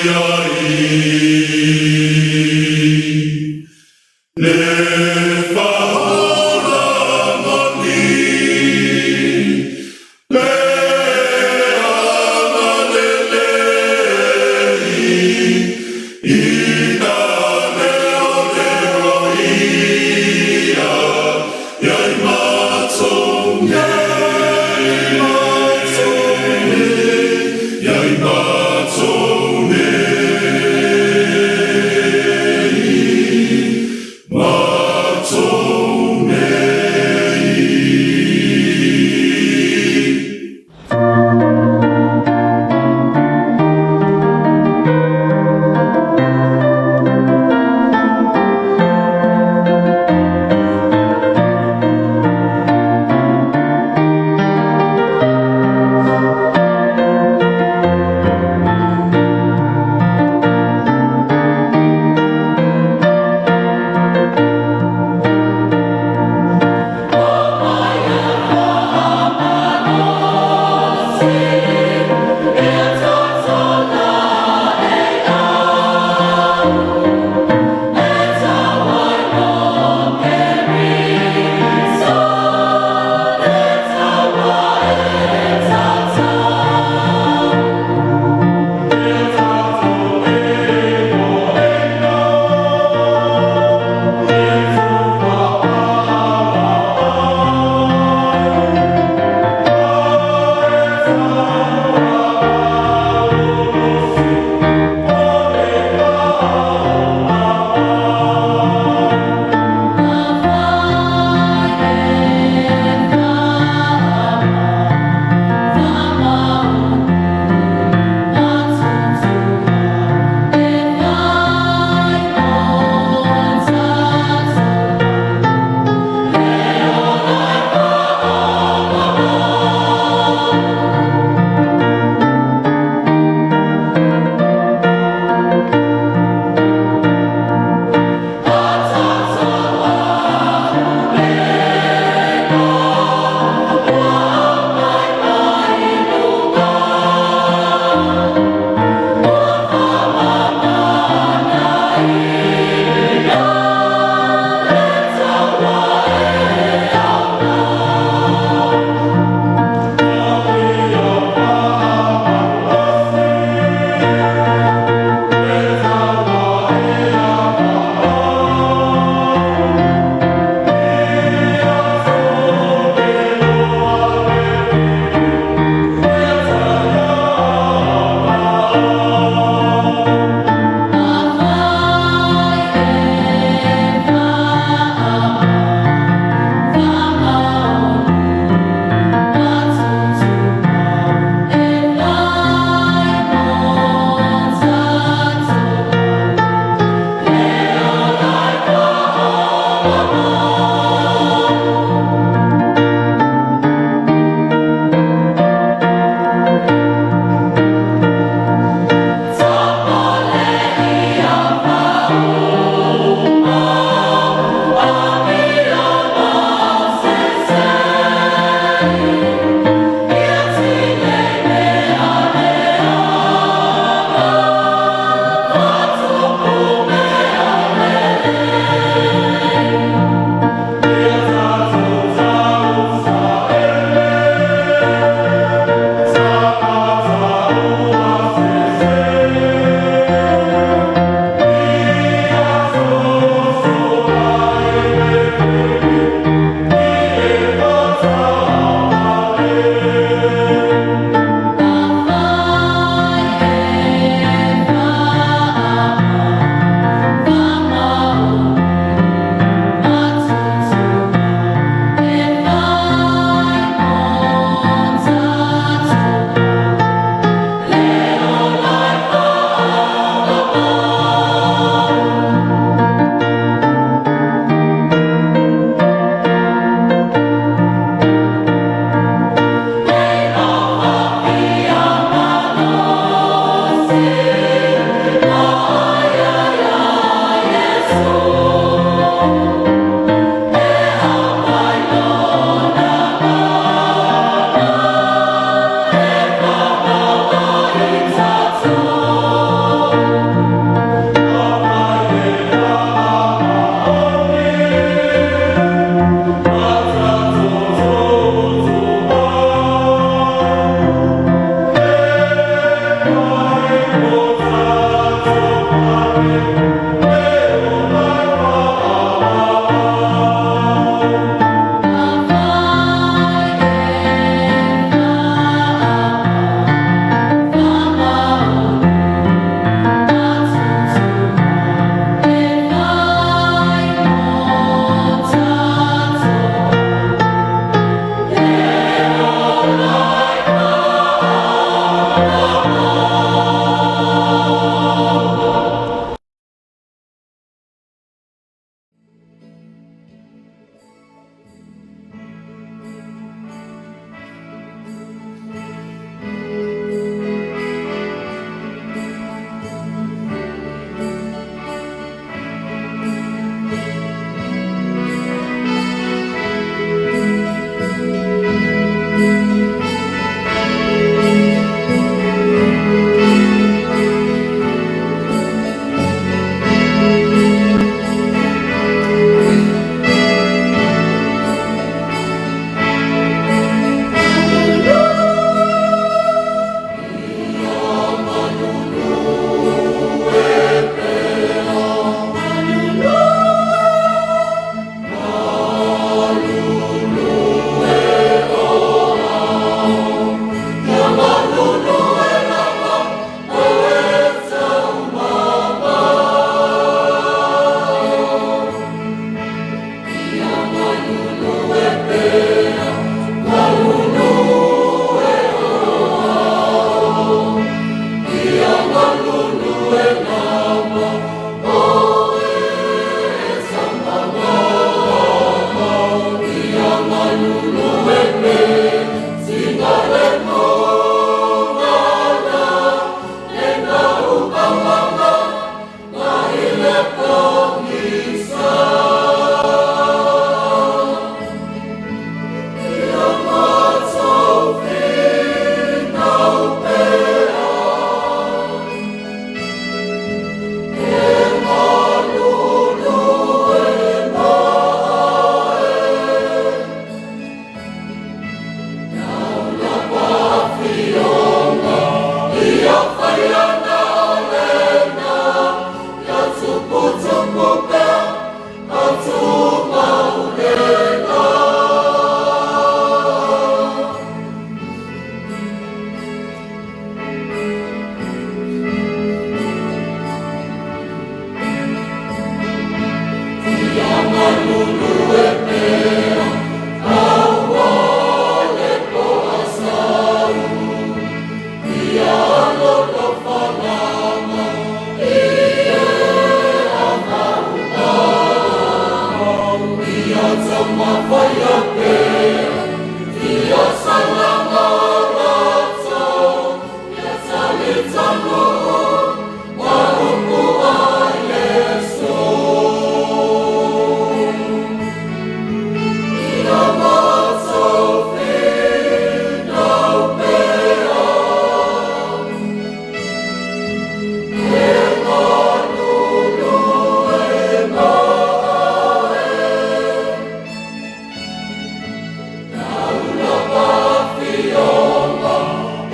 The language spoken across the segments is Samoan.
Ai Le faola moni, le agalelei, ina leoleo ia, ia i matou nei, matou nei, ia i matou nei.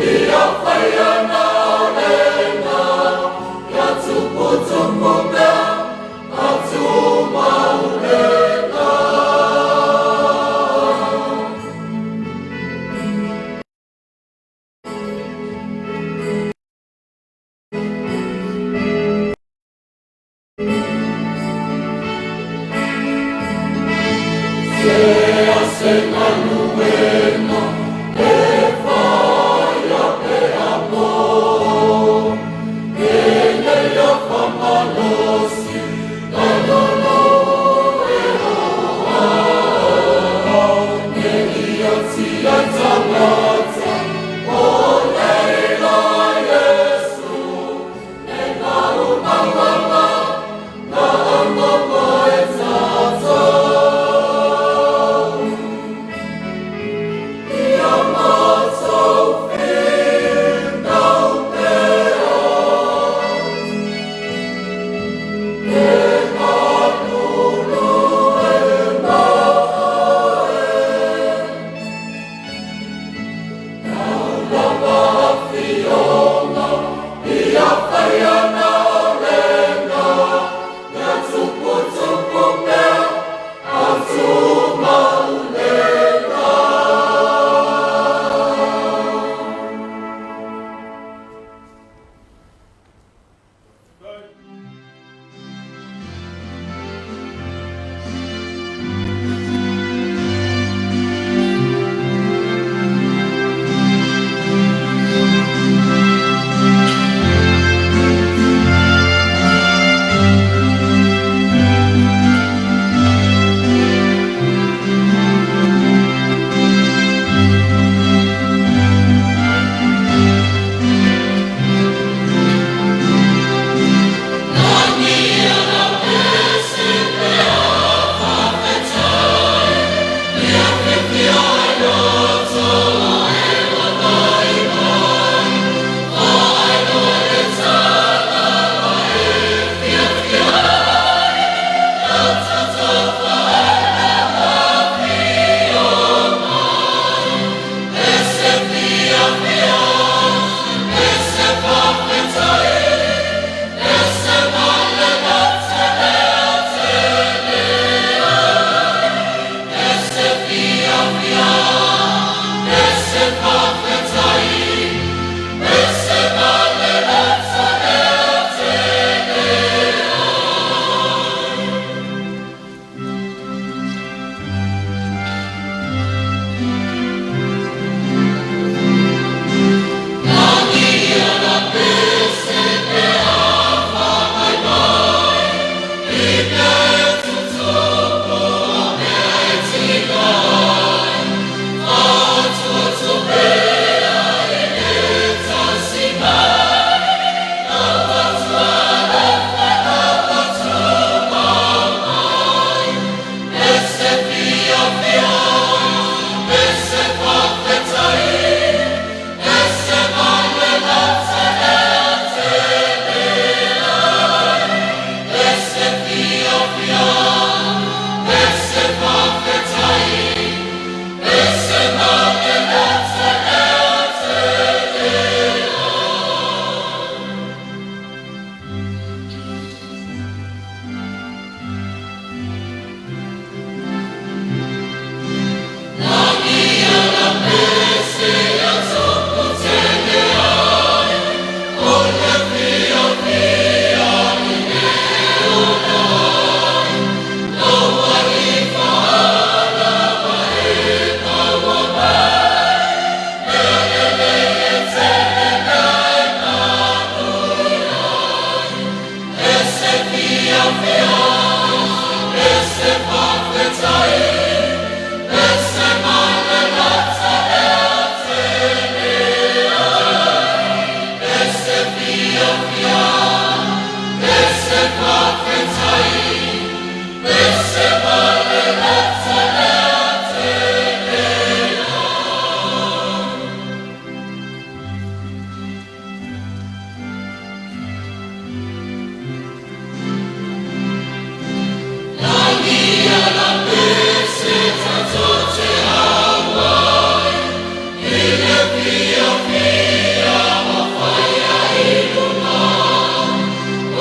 Ia faia na o le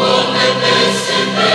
O pepese.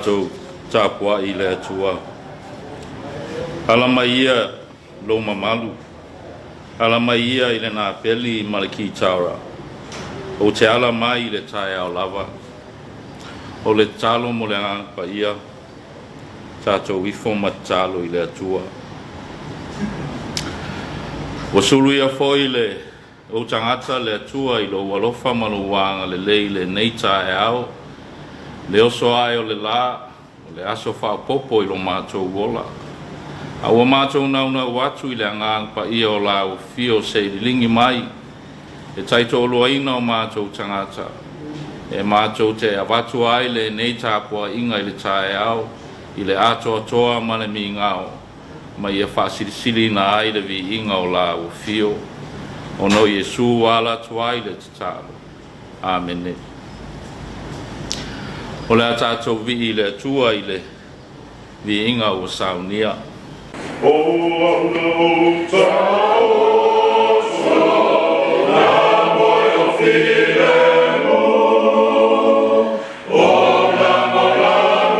Tatou tapuai i le Atua. Ala mai ia lou mamalu. Ala mai ia i le napeli ma le kitaura. Ou te ala mai i le taeao lava. O le tatalo mo le Agaga Paia, tatou ifo ma tatalo i le Atua. Ua suluia foi le ou tagata le Atua i lou alofa ma lou agalelei i lenei taeao, le oso ae o le la, o le aso faaopoopo i lo matou ola. A ua matou naunau atu i le Agaga Paia o la Afio se i liligi mai le taitoaluaina o matou tagata, e matou te avatu ai lenei tapuaiga i le taeao i le atoatoa ma le migao, ma ia faasilisiliina ai le viiga o la Afio, ona o Iesu ua ala atu ai le tatalo. Amene. O le a tatou vii i le Atua i le viiga ua saunia. O au na ou taoto, na moe o filemu, o na malaloina,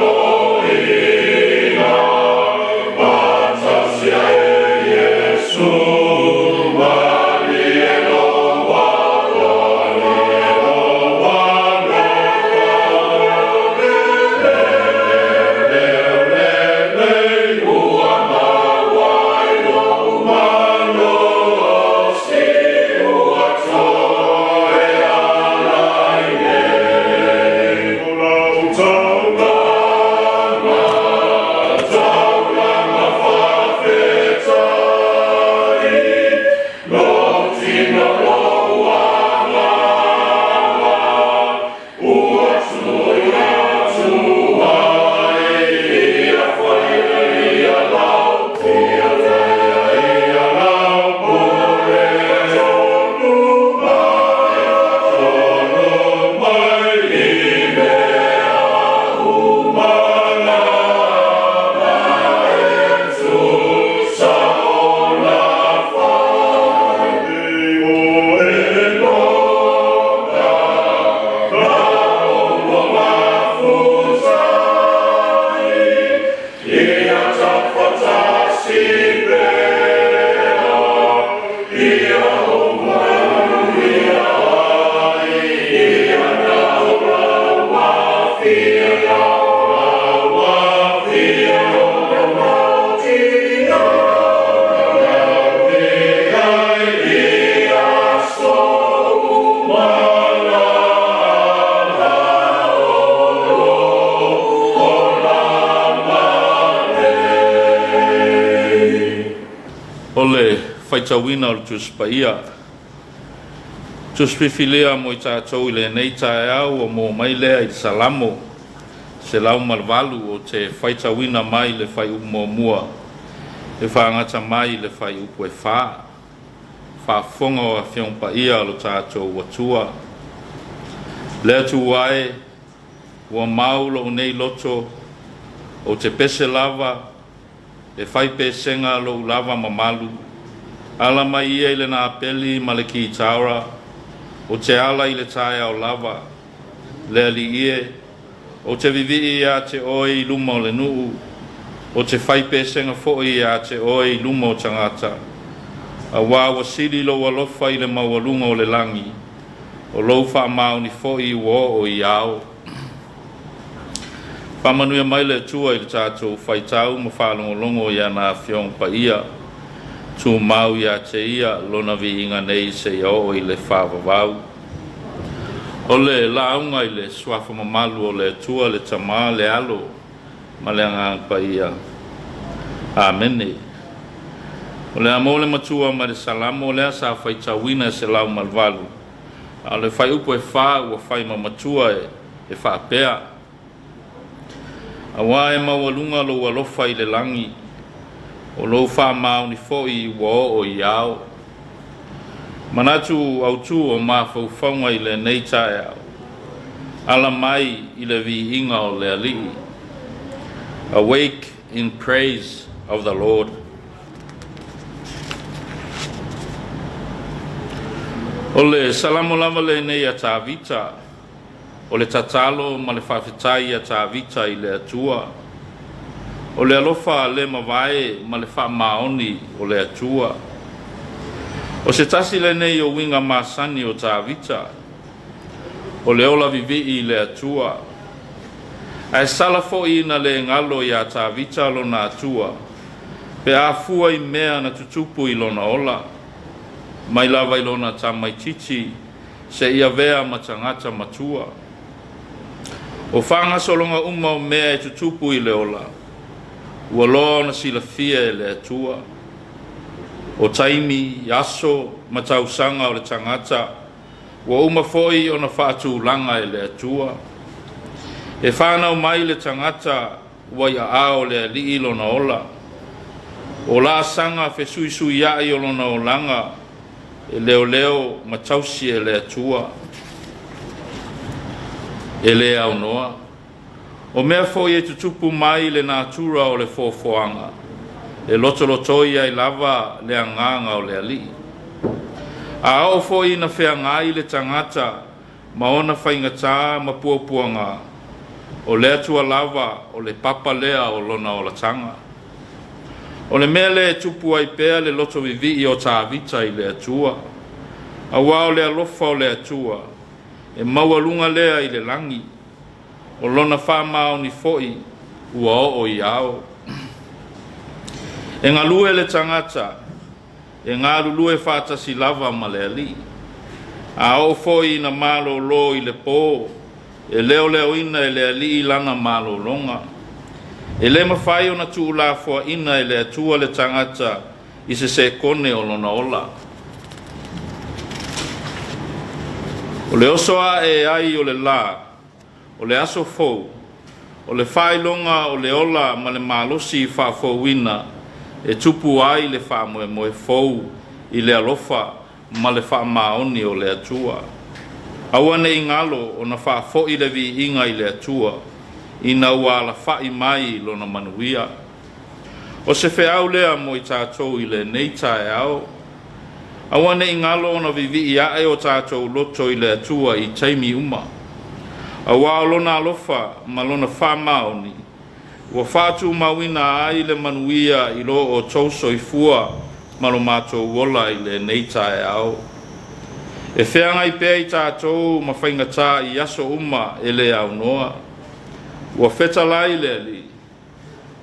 matasia e Iesu, malie lou malie lou alofa, leu lelei ua maua ai lou malosi, ua toe ala ai nei. O lau taulaga, taulaga faafetai, lou tino lou agaga, ua tuuina atu ai, ia faia ia lau, ia faia ia lau pule, tonu mai, tonu mai i mea uma lava e tusa o la fai. O e loga, na o mafutai, ia taufaatasi pea, ia ou manuia ai, ia na o lau afio, lau afio, tino ai i aso uma lava o lou olaga nei. O le faitauina o le Tusi Paia. Tusi Fifilia mo i tatou i lenei taeao ua maua mai lea i le Salamo 108 ou te faitauina mai le fuaiupu muamua e faagata mai i le fuaiupu e 4. Faafofoga o Afioga Paia o lo tatou Atua. Le Atua e, ua mau lou nei loto, ou te pese lava, e fai pesega lou lava mamalu. Ala mai ia i le napeli ma le kitaura, ou te ala i le taeao lava. Le Alii e, ou te vivii ia te oe i luma o le nuu, ou te fai pesega foi ia te oe i luma o tagata. Auā ua sili lou alofa i le maualuga o le lagi, o lou faamaoni foi ua oo i ao. Faamanuia mai le Atua i le tatou faitau ma faalogologo i ana Afioga Paia, tumau ia te ia lona viiga nei seia oo i le faavavau. O le lauga i le suafa mamalu o le Atua, le Tama, le Alo ma le Agaga Paia. Amene. O le a maua le matua mai le Salamo lea sa faitauina e 108, a o le fuaiupu e 4 ua fai ma matua e faapea, Auā e maualuga lou alofa i le lagi, o lou faamaoni foi ua oo i ao. Manatu autū o mafaufauga i lenei taeao, ala mai i le viiga o le Alii. Awake in praise of the Lord. O le Salamo lava lenei a Tavita. o le tatalo ma le faafetai a Tavita i le Atua. O le alofa le mavae ma le faamaoni o le Atua. O se tasi lenei o uiga masani o Tavita, o le ola vivii i le Atua. Ae sala foi ina le galo iā Tavita lona Atua, pe a fua i mea na tutupu i lona ola, mai lava i lona tamaitiiti seia avea ma tagata matua. O faagasologa uma o mea e tutupu i le ola, ua loa ona silafia e le Atua. O taimi, aso ma tausaga o le tagata, ua uma foi ona faatulaga e le Atua. E fanau mai le tagata ua i aao o le Alii lona ola. O laasaga fesuisuiai o lona olaga, e leoleo ma tausi e le Atua. E le aunoa. O mea foi e tutupu mai le natura o le foafoaga, e lotolotoi ai lava le agaga o le Alii. A oo foi ina feagai le tagata ma ona faigata ma puapuaga, o le Atua lava o le papa lea o lona olataga. O le mea lea e tupu ai pea le loto vivii o Tavita i le Atua, aua o le alofa o le Atua e maualuga lea i le lagi, o lona faamaoni foi ua oo i ao. E galue le tagata, e galulue faatasi lava ma le Alii. A oo foi ina malolo i le po, e leoleoina e le Alii lana malologa. E le mafai ona tuulafoaina e le Atua le tagata i se sekone o lona ola. O le oso ae ai o le lā, o le aso fou, o le faailoga o le ola ma le malosi faafouina e tupu ai le faamoemoe fou i le alofa ma le faamaoni o le Atua. Aua ne i galo ona faafoi le viiga i le Atua ina ua alafai mai lona manuia. O se feau lea mo i tatou i lenei taeao. Aua ne i galo ona vivii ae o tatou loto i le Atua i taimi uma, aua o lona alofa ma lona faamaoni ua faatumauina ai le manuia i lo outou soifua ma lo matou ola i lenei taeao. E feagai pea i tatou ma faigata i aso uma e le aunoa. Ua fetalai le Alii,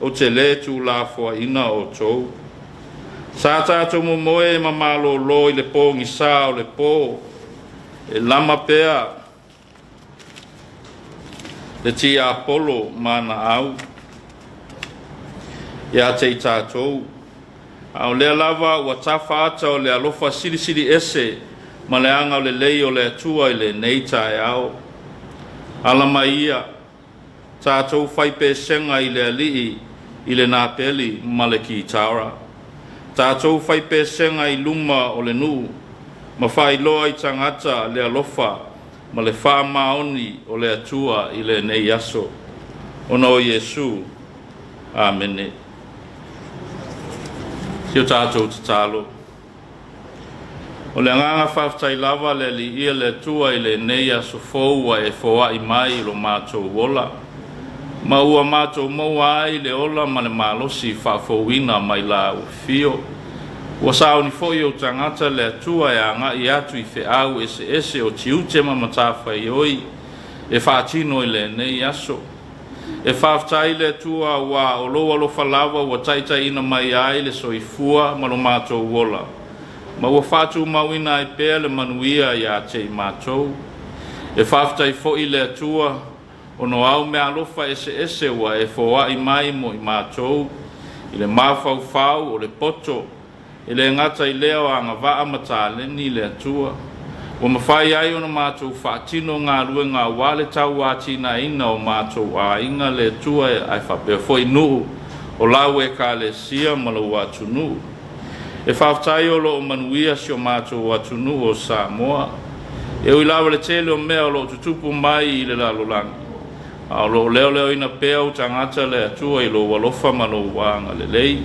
ou te lē tuulafoaina outou. Sa tatou momoe ma malolo i le pogisā o le po, e lama pea le tiapolo ma ana au ia te i tatou, a o lea lava ua tafa ata o le alofa silisili ese ma le agalelei o le Atua i lenei taeao. Ala mai ia, tatou fai pesega i le Alii i le napeli ma le kitara. Tatou fai pesega i luma o le nuu ma faailoa i tagata le alofa ma le faamaoni o le Atua i lenei aso. Ona o Iesu. Amene. Si o tatou tatalo. O le agaga faafetai lava le Alii le Atua i lenei aso fou ua e foai mai i lo matou ola, ma ua matou maua ai le ola ma le malosi faafouina mai lau afio. Ua sauni foi ou tagata le Atua e agai atu i feau eseese o tiute ma matafaioi e faatino i lenei aso. E faafetai le Atua aua o lou alofa lava ua taitaiina mai ai le soifua ma lo matou ola, ma ua faatumauina ai pea le manuia ia te i matou. E faafetai foi le Atua ona o au meaalofa eseese ua e foai mai mo i matou i le mafaufau o le poto, e le gata i lea o agavaa ma taleni le Atua, ua mafai ai ona matou faatino galuega aua le tauatinaeina o matou aiga le Atua, ae faapea foi nuu o lau Ekalesia ma lou atunuu. E faafetai o lo o manuia si o matou atunuu o Samoa, e ui lava le tele o mea o lo o tutupu mai i le lalolagi, a o lo o leoleoina pea ou tagata le Atua i lou alofa ma lou agalelei.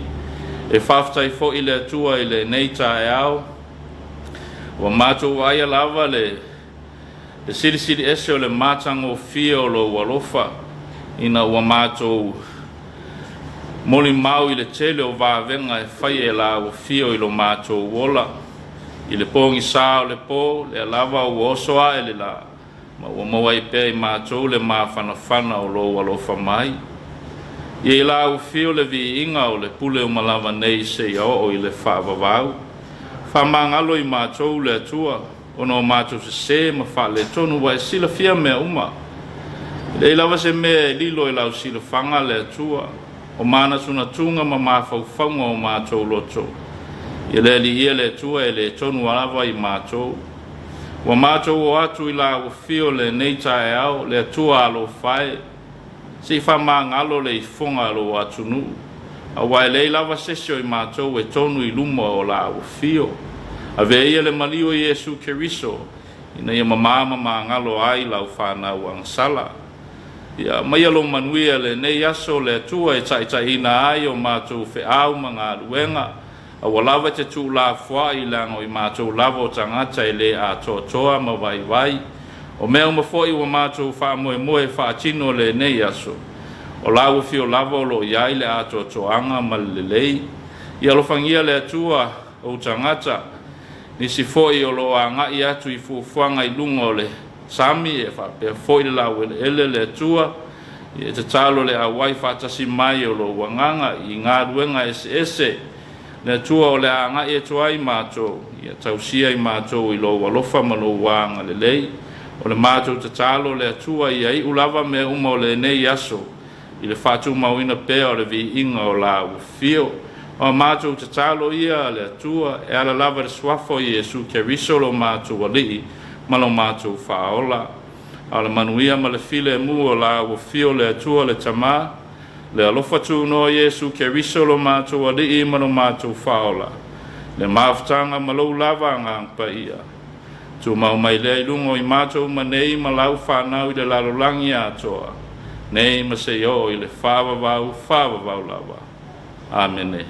E faafetai foi le Atua i lenei taeao, ua matou vaaia lava le Le silisili ese o le matagofie o Lou alofa, ina ua matou molimau i le tele o vavega e faia e Lau Afio i lo matou ola. I le pogisa o le po, lea lava ua oso ae le la, ma ua maua ai pea i matou le mafanafana o Lou alofa mai. Ia i Lau Afio le viiga o le pule uma lava nei seia oo i le faavavau. Faamagalo i matou le Atua, ona o matou sesē ma faaletonu ua e silafia mea uma. E leai lava se mea e lilo i lau silafaga le Atua, o manatunatuga ma mafaufauga o matou loto. Ia le Alii ia le Atua e le tonu lava i matou. Ua matou o atu i lau afio lenei taeao, le Atua alofa e, Se i faamagalo le ifoga a lou atunuu, aua e leai lava se isi o i matou e tonu i luma o lau afio. Avea ia le maliu o Iesu Keriso, ina ia mamā ma magalo ai lau fanau agasala. Ia aumaia lou manuia lenei aso, le Atua e taitaiina ai o matou feau ma galuega, Aua lava e te tuulafoai, leaga o i matou lava o tagata e le atoatoa ma vaivai. O mea uma foi ua matou faamoemoe e faatino lenei aso, o lau afio lava o lo o i ai le atoatoaga ma le lelei. Ia alofagia le Atua ou tagata, nisi foi o lo o agai atu i fuafuaga i luga o le sami, e faapea foi le laueleele le Atua, e tatalo le auai faatasi mai o lou agaga i galuega eseese. Le Atua o le a agai atu ai matou, ia tausia i matou i lou alofa ma lou agalelei. O le matou tatalo le Atua ia iu lava mea uma o lenei aso i le faatumauina pea o le viiga o lau afio. O a matou tatalo ia le Atua e ala lava i le suafa o Iesu Keriso lo matou Alii ma lo matou Faaola. A o le manuia ma le filemu o lau afio le Atua le Tama, le alofa tunoa o Iesu Keriso lo matou Alii ma lo matou Faaola, le mafutaga ma lou lava Agaga Paia, tumau mai lea i luga o i matou uma nei ma lau fanau i le lalolagi atoa, nei ma seia oo i le faavavau faavavau lava. Amene.